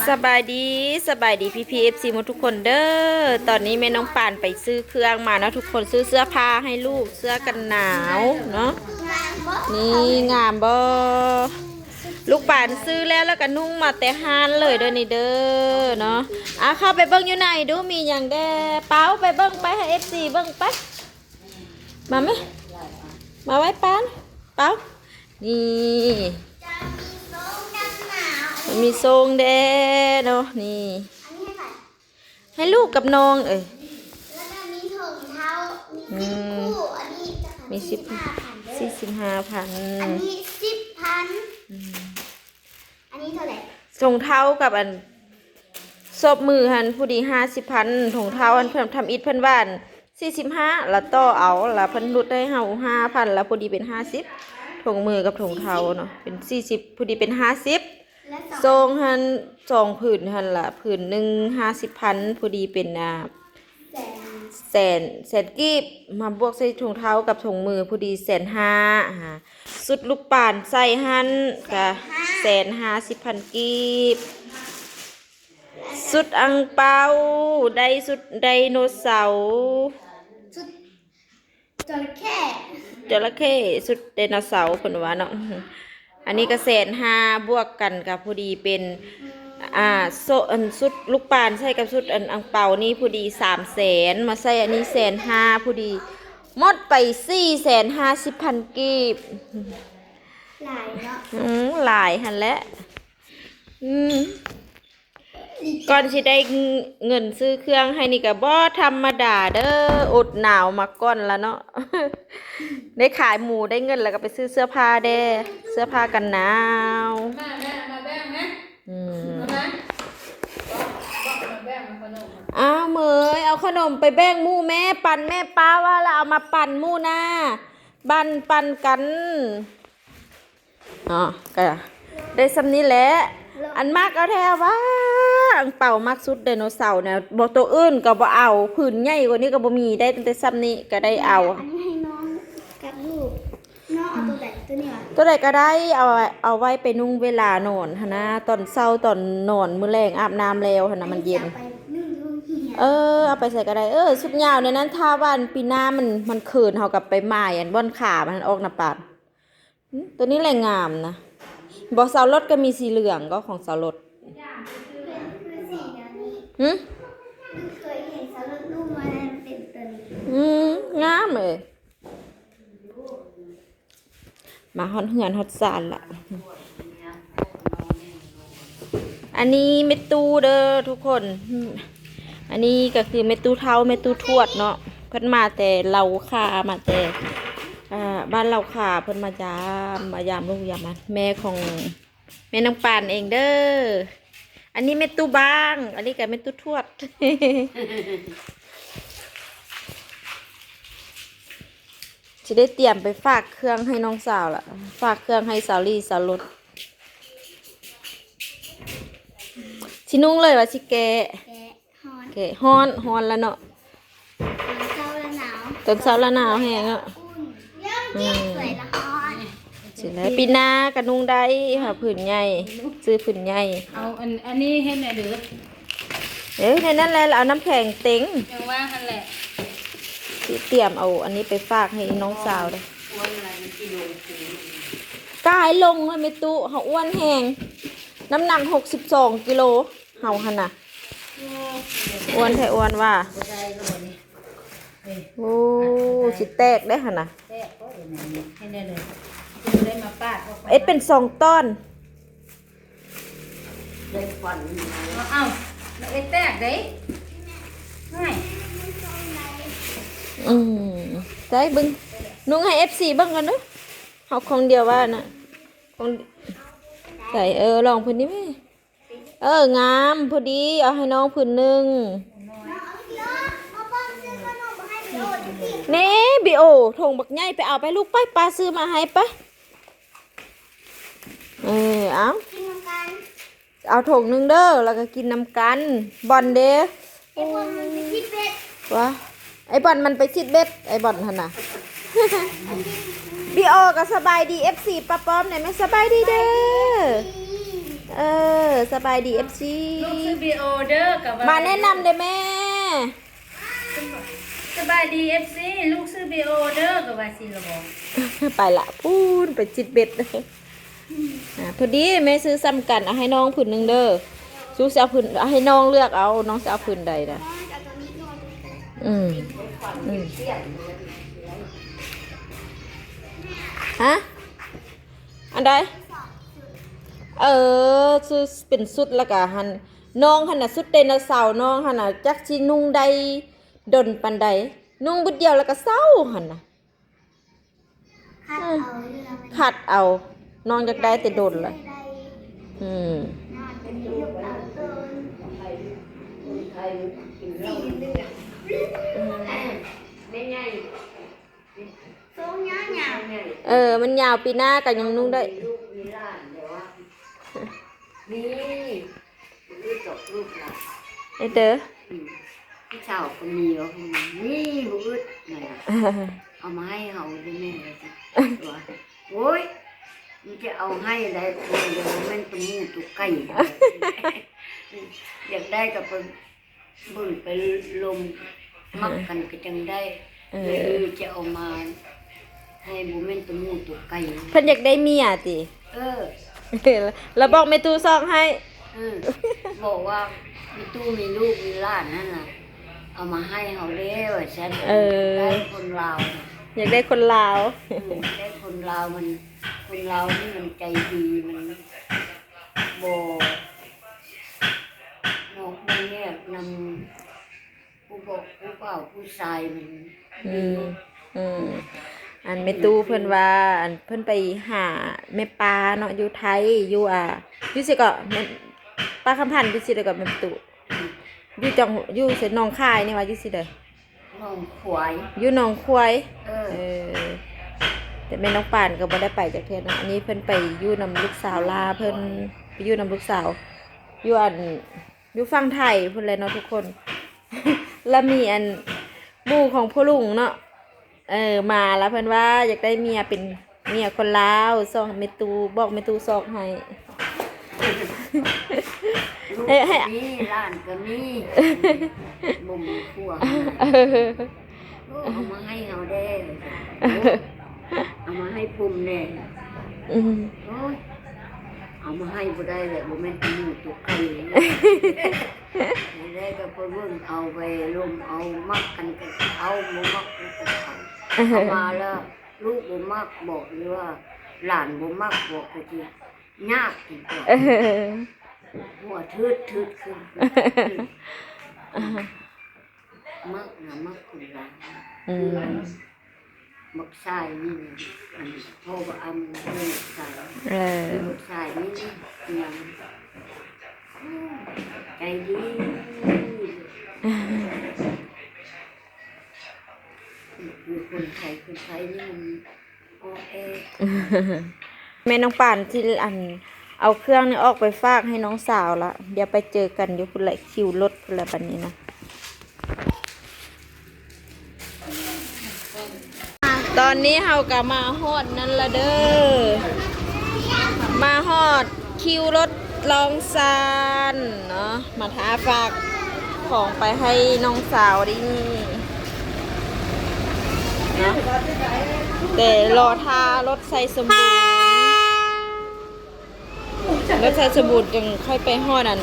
ສະບາຍດີ ສະບາຍດີພີ່ໆ ເອັຟຊີ ໝົດທຸກຄົນເດີ້. ຕອນນີ້ແມ່ນ້ອງປານໄປຊື້ເຄື່ອງມາເນາະທຸກຄົນ, ຊື້ເສື້ອຜ້າໃຫ້ລູກ ເສື້ອກັນໜາວເນາະ. ນີ້ງາມບໍ່? ລູກປານຊື້ແລ້ວ ແລ້ວກໍນຸ່ງມາແຕ່ຮ້ານເລີຍເດີ້ນີ້ເດີ້ເນາະ. ອ່າ ເຂົ້າໄປເບິ່ງຢູ່ໃນດູ ມີຫຍັງແດ່. ເປົາ ໄປເບິ່ງໄປ ໃຫ້ເອັຟຊີເບິ່ງໄປ. ມາແມ ມາໄວ້ປານ ເປົາ. ນີ້ ຈະມີໂສ້ງກັນໜາວ ມີໂສ້ງແດ່ເນາະ. ນີ້ ອັນນີ້ໃຫ້ໃຜ? ໃຫ້ລູກກັບນ້ອງເອີຍ. ແລ້ວກໍມີຖົງເທົ້າ ມີ ອືມ ສິບຄູ່ ອັນນີ້ຈະຂາຍ ມີສິບ ສີ່ສິບຫ້າພັນ ສີ່ສິບຫ້າພັນ ອັນນີ້ສິບພັນ. ອືມ ອັນນີ້ເທົ່າໃດ? ຖົງເທົ້າກັບອັນ ສອບມືຫັ້ນ ຜູ້ດີຫ້າສິບພັນ, ຖົງເທົ້າອັນເພິ່ນທຳອິດເພິ່ນວ່າ ອັນ ສີ່ສິບຫ້າ ລະຕໍ່ເອົາ ລະເພິ່ນຫຼຸດໃຫ້ເຮົາຫ້າພັນ ລະພໍດີເປັນຫ້າສິບ. ຖົງມືກັບຖົງເທົ້າເນາະ ເປັນສີ່ສິບ ພໍດີເປັນຫ້າສິບ. ແລະ ໂສ້ງຫັ້ນ ສອງຜືນຫັ້ນລະ ຜືນໜຶ່ງຫ້າສິບພັນ ພໍດີເປັນ ອ່າ ແສນ ແສນ ແສນກີບ ມາບວກໃສ່ຖົງເທົ້າກັບຖົງມື ພໍດີແສນຫ້າ. ອ່າ ຊຸດລູກປານໃສ່ຫັ້ນກະແສນຫ້າສິບພັນກີບ. ຊຸດອັ່ງເປົາ ໄດ້ຊຸດໄດໂນເສົາ ຊຸດ ຈະລະເຂົ້ ຈະລະເຂົ້ ຊຸດໄດໂນເສົາເພິ່ນວ່າເນາະ. ອັນນີ້ກໍແສນຫ້າ ບວກກັນກໍພໍດີເປັນ ອ່າ ໂຊ ອັນ ຊຸດລູກປານໃສ່ກັບຊຸດອັ່ງເປົານີ້ພໍດີສາມແສນ ມາໃສ່ອັນນີ້ແສນຫ້າ ພໍດີໝົດໄປສີ່ແສນຫ້າສິບພັນກີບ. ຫຼາຍເນາະ. ອືມ ຫຼາຍຫັ້ນແຫຼະ. ອືມ ກ່ອນຊິໄດ້ເງິນຊື້ເຄື່ອງໃຫ້ນີ້ກໍບໍ່ທຳມະດາເດີ້ ອົດໜາວມາກ່ອນລະເນາະ. ໄດ້ຂາຍໝູໄດ້ເງິນ ແລ້ວກໍໄປຊື້ເສື້ອຜ້າແດ່ ເສື້ອຜ້າກັນໜາວ. ມາ ມາ ມາແບ່ງນະ. ອືມ ມາ ມາ ມາແບ່ງເອົາຂະໜົມ. ອ້າວ ເໝີຍ ເອົາຂະໜົມໄປແບ່ງໝູແມ່ ປັນແມ່ປ້າວ່າລະ ເອົາມາປັນໝູນະ ບັນປັນກັນ. ເນາະ ກະໄດ້ສ່ຳນີ້ແຫຼະ. ອັນມັກເອົາແທ້ວ່າ ອັ່ງເປົາມັກສຸດໄດໂນເສົານະ ບໍ່ ໂຕອື່ນກໍບໍ່ເອົາ ຜືນໃຫຍ່ກວ່ານີ້ກໍບໍ່ມີ ໄດ້ຕັ້ງແຕ່ສ່ຳນີ້ກໍໄດ້ເອົາ. ອັນນີ້ໃຫ້ນ້ອງກັບລູກ ນ້ອງເອົາໂຕໃດ? ໂຕນີ້ຫວາ? ໂຕໃດກໍໄດ້ ເອົາ ເອົາໄວ້ໄປນຸ່ງເວລານອນຫັ້ນນະ ຕອນເຊົ້າຕອນນອນ ມື້ແລງອາບນ້ຳແລ້ວຫັ້ນນະ ມັນເຢັນ. ເອີ ເອົາໄປໃສກໍໄດ້. ເອີ ຊຸດຍາວໃນນັ້ນ ຖ້າວ່າອັນປີໜ້າມັນ ມັນເຂີນ ເຮົາກໍໄປໝາຍອັນບ່ອນຂາມັນອອກນະປານ. ຫຶ ໂຕນີ້ແຫຼະງາມນະ. ບໍ່ ສາວລົດກໍມີສີເຫຼືອງກໍຂອງສາວລົດ. ຄືສີແນວນີ້. ຫຶ ຄືເຄີຍເຫັນສາວລົດນຸ່ງມາ ເປັນໂຕນີ້. ອືມ ງາມເອີຍ. ມາຮອດເຮືອນຮອດຊານລະ. ອັນນີ້ແມ່ຕູ້ເດີທຸກຄົນ. ອັນນີ້ກໍຄືແມ່ຕູ້ເຖົ້າ ແມ່ຕູ້ທວດເນາະ. ເພິ່ນມາແຕ່ເລົ່າຄາ ມາແຕ່ ອ່າ ບ້ານເລົ່າຄາ. ເພິ່ນມາຢາມ ມາຢາມລູກຢາມຫຼານ ແມ່ຂອງແມ່ນ້ອງປານເອງເດີ. ອັນນີ້ແມ່ຕູ້ບ້າງ ອັນນີ້ກໍແມ່ຕູ້ທວດ. ຊິໄດ້ຕຽມໄປຝາກເຄື່ອງໃຫ້ນ້ອງສາວລະ ຝາກເຄື່ອງໃຫ້ສາວລີ້ ສາວລົດ. ຊິນຸ່ງເລີຍວ່າຊິແກະ ແກະ ຮ້ອນ ແກະ ຮ້ອນ ຮ້ອນລະເນາະ. ຕອນເຊົ້າລະໜາວ ຕອນເຊົ້າລະໜາວແຮງເນາະ. ອືມ ສວຍລະຮ້ອນ. ຊິໄດ້ ປີໜ້າກະນຸ່ງໄດ້ຫາຜືນໃຫຍ່ ຊື້ຜືນໃຫຍ່. ເອົາອັນ ອັນນີ້ເຮັດແນ່ເດີ. ເອີ ໃນນັ້ນແຫຼະ ແລ້ວເອົານ້ຳແຂງເຕັງ. ຈັ່ງວ່າຫັ້ນແຫຼະ ຊິຕຽມເອົາອັນນີ້ໄປຝາກໃຫ້ນ້ອງສາວເດ້. ກາຍລົງເຮີ້ຍແມ່ຕູ້ ເຮົາອ້ວນແຮງ ນ້ຳໜັກຫົກສິບສອງກິໂລ ເຮົາຫັ້ນນະ. ອ້ວນແທ້ອ້ວນວ່າ. ໂອ້ ຊິແຕກເດ້ຫັ້ນນະ. ແຕກກໍເຮັດແນວນີ້ ເຮັດແນວໃດ ຊິບໍ່ໄດ້ມາປາດອອກໄປ. ເຮັດເປັນສອງຕອນ. ໄດ້ຄວັນ. ເອົາ ເອົາ ເຮັດແຕກເດ້. ອືມ ໃສ່ເບິ່ງ ນຸ່ງໃຫ້ເອັຟຊີເບິ່ງກ່ອນເດີ້. ເຮົາຂອງດຽວວ່ານະ ຂອງ ໃສ່ ເອີ ລອງເພິ່ນນີ້ແມ່. ເອີ ງາມ ພໍດີ ເອົາໃຫ້ນ້ອງຜືນໜຶ່ງ. ນີ້ ບີໂອ ຖົງບັກໃຫຍ່ ໄປເອົາໄປລູກ ໄປ ປ້າຊື້ມາໃຫ້ ໄປ. ເອີ ເອົາ ກິນນຳກັນ ເອົາຖົງໜຶ່ງເດີ ແລ້ວກໍກິນນຳກັນ. ບອນເດ? ໄອ້ບອນມັນໄປຊິດເບັດ. ວະ ໄອ້ບອນມັນໄປຊິດເບັດ ໄອ້ບອນຫັ້ນນະ. ບີໂອກໍສະບາຍດີເອັຟຊີປ້າປ້ອມແດ່ແມ່. ສະບາຍດີເດີ. ສະບາຍດີ. ເອີ ສະບາຍດີ ເອັຟຊີ ລູກຊື່ບີໂອເດີ ກໍວ່າ ມາແນະນຳເດ້ແມ່. ສະບາຍດີ ເອັຟຊີ ລູກຊື່ບີໂອເດີ ກໍວ່າຊິລະບໍ ໄປລະ ພຸ້ນໄປຈິດເບັດ. ອາ ພໍດີແມ່ຊື້ຊ້ຳກັນ ເອົາໃຫ້ນ້ອງຜືນໜຶ່ງເດີ. ສູຊິເອົາຜືນ ໃຫ້ນ້ອງເລືອກເອົາ ນ້ອງຊິເອົາຜືນໃດນະ. ອືມ ອືມ ຮະ? ອັນໃດ? ເອີ ຊື້ເປັນຊຸດ ແລ້ວກະຫັ້ນ ນ້ອງຫັ້ນນະ ຊຸດໄດໂນເສົາ ນ້ອງຫັ້ນນະ ຈັກຊິນຸ່ງໄດ້ດົນປານໃດ ນຸ່ງບຶດດຽວແລ້ວກະເຊົາຫັ້ນນະ. ຄັດເອົາ ຄັດເອົາ ນ້ອງຢາກໄດ້ແຕ່ດົນລະ. ອືມ ແມ່ໃຫຍ່ ເອີ ມັນຍາວ ປີໜ້າກໍຍັງນຸ່ງໄດ້. ມີ ບໍ່ອຶດດອກລູກຫຼານ ເອີ ເດີ ອືມ ພີ່ສາວກໍມີວ່າ ມີ ບໍ່ອຶດ ນັ້ນນະ ເອົາມາໃຫ້ເຮົາເດີແມ່ ວ່າຊັ້ນ. ໂອ້ຍ ມັນຈະເອົາໃຫ້ໄດ້ ແມ່ນແຕ່ບໍ່ແມ່ນໂຕໝູໂຕໄກ່ ຢາກໄດ້ກໍໄປເບິ່ງໄປລົມ ມັກກັນກໍຈັ່ງໄດ້. ເອີ ແມ່ນຈະເອົາມາໃຫ້ ບໍ່ແມ່ນໂຕໝູໂຕໄກ່. ເພິ່ນຢາກໄດ້ເມຍຕິ? ເອີ ແລ້ວບອກແມ່ຕູ້ຊອກໃຫ້. ເອີ ບອກວ່າແມ່ຕູ້ມີລູກມີຫຼານຫັ້ນນະ ເອົາມາໃຫ້ເຮົາເດ້ ວ່າຊັ້ນ. ເອີ ໄດ້ຄົນລາວ ຢາກໄດ້ຄົນລາວ. ເອີ ໄດ້ຄົນລາວ ມັນ ຄົນລາວນີ້ມັນໃຈດີ ມັນບໍ່ ນອກບໍ່ແຍກນຳ ຜູ້ບໍ່ ຜູ້ບ່າວຜູ້ຊາຍມັນ ອືມ ອືມ ອັນແມ່ຕູ້ເພິ່ນວ່າ ອັນເພິ່ນໄປຫາແມ່ປ້າເນາະ ຢູ່ໄທ ຢູ່ ອ່າ ຢູ່ໃສເກາະ ແມ່ນ ປ້າຄຳພັນ ຢູ່ໃສເກາະແມ່ຕູ້ ຢູ່ຈັງ ຢູ່ໃສ ໜອງຄາຍນີ້ວ່າ ຢູ່ໃສເດ? ໜອງຄວາຍ ຢູ່ໜອງຄວາຍ. ເອີ ເອີ ແຕ່ແມ່ນ້ອງປານກໍບໍ່ໄດ້ໄປຈັກເທື່ອເນາະ ອັນນີ້ເພິ່ນໄປຢູ່ນຳລູກສາວຫຼ້າເພິ່ນ ໄປຢູ່ນຳລູກສາວ ຢູ່ອັນ ຢູ່ຝັ່ງໄທພຸ້ນແຫຼະເນາະທຸກຄົນ. ລະມີອັນ ໝູ່ຂອງພໍ່ລຸງເນາະ ເອີ ມາລະ ເພິ່ນວ່າຢາກໄດ້ເມຍເປັນເມຍຄົນລາວ ຊອກແມ່ຕູ້ ບອກແມ່ຕູ້ຊອກໃຫ້ ລູກກໍມີ ຫຼານກໍມີ ບໍ່ມີຜົວ. ເອີ ໂອ້ ເອົາມາໃຫ້ເຮົາແດ່ ເອົາມາໃຫ້ຜົມແດ່. ອືມ ໂອ້ຍ ເອົາມາໃຫ້ບໍ່ໄດ້ແຫຼະ ບໍ່ແມ່ນໂຕໝູໂຕໄກ່ ໄດ້ກໍໄປເບິ່ງເອົາ ໄປລົມເອົາ ມັກກັນກໍເອົາ ບໍ່ມັກກໍເອົາ. ເອົາມາແລ້ວລູກບໍ່ມັກບໍ ຫຼືວ່າຫຼານບໍ່ມັກບໍ ກໍຊິຍາກອີກ. ເອີ ຫົວຖືດໆຂຶ້ນ ມັກນະ ມັກຄົນລາວ. ອືມ ຄືອັນບັກຊາຍນີ້ ອັນພໍ່ບໍ່ອຳ ບັກຊາຍ ເອີ ບັກຊາຍນີ້ ຍັງໃຈດີ ຄືຄົນໄທ ຄົນໄທນີ້ມັນ ແມ່ນ້ອງປານຊິ ອັນ ເອົາເຄື່ອງນີ້ອອກໄປຝາກໃຫ້ນ້ອງສາວລະ ດຽວໄປເຈີກັນຢູ່ພຸ້ນແຫຼະ ຄິວລົດພຸ້ນແຫຼະບັດນີ້ນະ. ຕອນນີ້ເຮົາກໍມາຮອດນັ້ນລະເດີ ມາຮອດ ຄິວລົດລອງຊານເນາະ ມາຖ້າຝາກຂອງໄປໃຫ້ນ້ອງສາວນີ້ເນາະ ແຕ່ລໍຖ້າລົດໄຊສົມບູນ ລົດໄຊສົມບູນຈຶ່ງຄ່ອຍໄປຮອດອັນ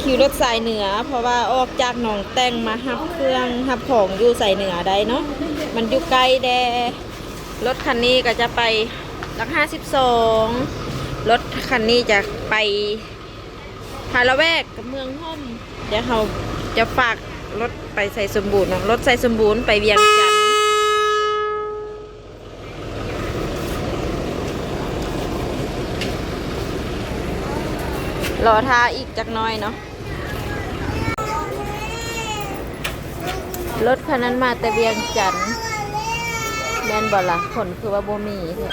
ຄິວລົດສາຍເໜືອ ເພາະວ່າອອກຈາກໜອງແຕ່ງມາຮັບເຄື່ອງຮັບຂອງຢູ່ສາຍເໜືອໄດ້ເນາະ ມັນຢູ່ໃກ້ແດ່ ລົດຄັນນີ້ກໍຈະໄປຫຼັກຫ້າສິບສອງ ລົດຄັນນີ້ຈະໄປພາລະແວກກັບເມືອງຫົ່ມ. ດຽວເຮົາຈະຝາກລົດໄປໄຊສົມບູນເນາະ ລົດໄຊສົມບູນໄປວຽງຈັນ. ລໍຖ້າອີກຈັກໜ້ອຍເນາະ. ລົດຄັນນັ້ນມາແຕ່ວຽງຈັນ ແມ່ນບໍ່ລະ? ຄົນຄືວ່າບໍ່ມີແທ້.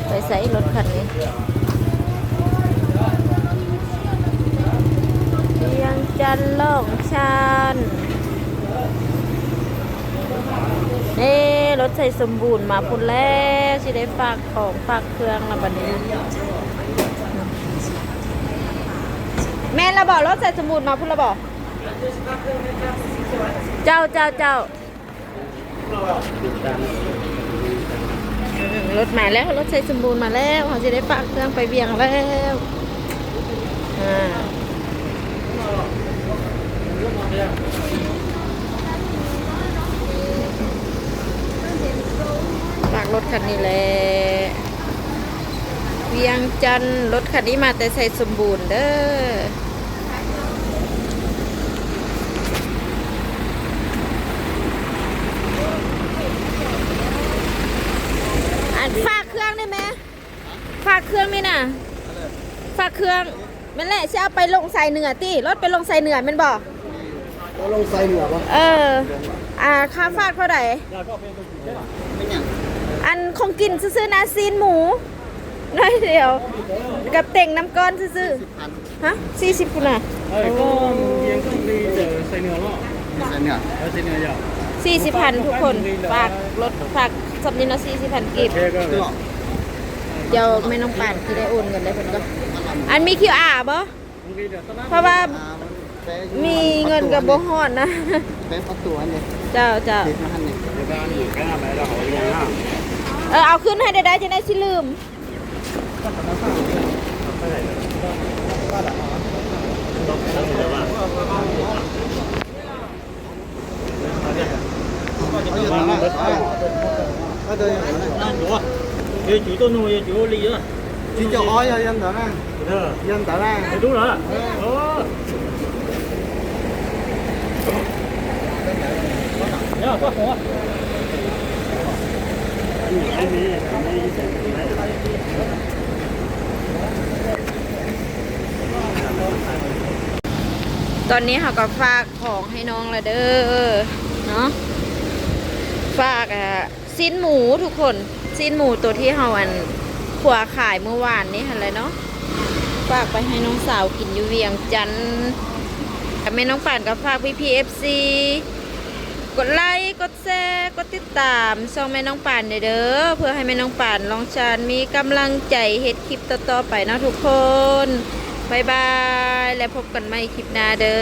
ໄປໃສລົດຄັນນີ້? ວຽງຈັນຫຼອງຊານ. ເອີ ລົດໄຊສົມບູນມາພຸ້ນແລ້ວ ຊິໄດ້ຝາກຂອງຝາກເຄື່ອງລະບັດນີ້. ແມ່ນລະບໍ? ລົດໄຊສົມບູນມາພຸ້ນລະບໍ? ເຈົ້າ ເຈົ້າ ເຈົ້າ. ເອີ ລົດມາແລ້ວ, ລົດໄຊສົມບູນມາແລ້ວ. ເຮົາຊິໄດ້ຝາກເຄື່ອງໄປວຽງແລ້ວ. ອ່າ ຝາກລົດຄັນນີ້ແຫຼະ. ວຽງຈັນ, ລົດຄັນນີ້ມາແຕ່ໄຊສົມບູນເດີ. ອັນ ຝາກເຄື່ອງໄດ້ແມ? ຝາກເຄື່ອງນີ້ນະ. ຝາກເຄື່ອງ. ແມ່ນແຫຼະ, ຊິເອົາໄປລົງໄຊເໜືອຕິ? ລົດໄປລົງໄຊເໜືອແມ່ນບໍ່? ເອົາລົງໄຊເໜືອບໍ່? ເອີ ອ່າ ຄ່າຝາກເທົ່າໃດ? ເປັນຫຍັງ? ອັນ ຂອງກິນຊື່ໆນະ, ຊີ້ນໝູໜ້ອຍດຽວ ກັບເຕັ່ງນ້ຳກ້ອນຊື່ໆ. ຮະ? ສີ່ສິບພຸ້ນນະ? ເອີ ກໍວຽງຈັນໄຊເໜືອເນາະ. ໄຊເໜືອ ເອີ ໄຊເໜືອ ສີ່ສິບພັນທຸກຄົນ. ຝາກລົດ ຝາກຊ່ຳນີ້ເນາະ, ສີ່ສິບພັນກີບ. ດຽວແມ່ນ້ອງປານຊິໄດ້ໂອນເງິນໃຫ້ເພິ່ນກ່ອນ. ອັນ ມີຄິວອາບໍ່? ເພາະວ່າມີເງິນກໍບໍ່ຮອດນະ. ແປະປະຕູຫັ້ນເດ້. ເຈົ້າ ເຈົ້າ. ຕິດມາຫັ້ນນີ້. ເອີ ເອົາຂຶ້ນໃຫ້ໄດ້ໆ ຈັ່ງໃດຊິລືມ. ຕອນນີ້ເຮົາກໍຝາກຂອງໃຫ້ນ້ອງລະເດີເນາະ. ຝາກ ອ່າ ຊີ້ນໝູທຸກຄົນ, ຊີ້ນໝູໂຕທີ່ເຮົາ ອັນ ຂົ້ວຂາຍມື້ວານນີ້ຫັ້ນແຫຼະເນາະ. ຝາກໄປໃຫ້ນ້ອງສາວກິນຢູ່ວຽງຈັນ. ແມ່ນ້ອງປານກໍຝາກພີ່ໆ ເອັຟຊີ ກົດໄລ ກົດແຊ ກົດຕິດຕາມຊ່ອງແມ່ນ້ອງປານແດ່ເດີ ເພື່ອໃຫ້ແມ່ນ້ອງປານ ລອງຊານ ມີກຳລັງໃຈເຮັດຄລິບຕໍ່ໆໄປເນາະທຸກຄົນ. ບາຍບາຍ ແລະ ພົບກັນໃໝ່ຄລິບໜ້າເດີ.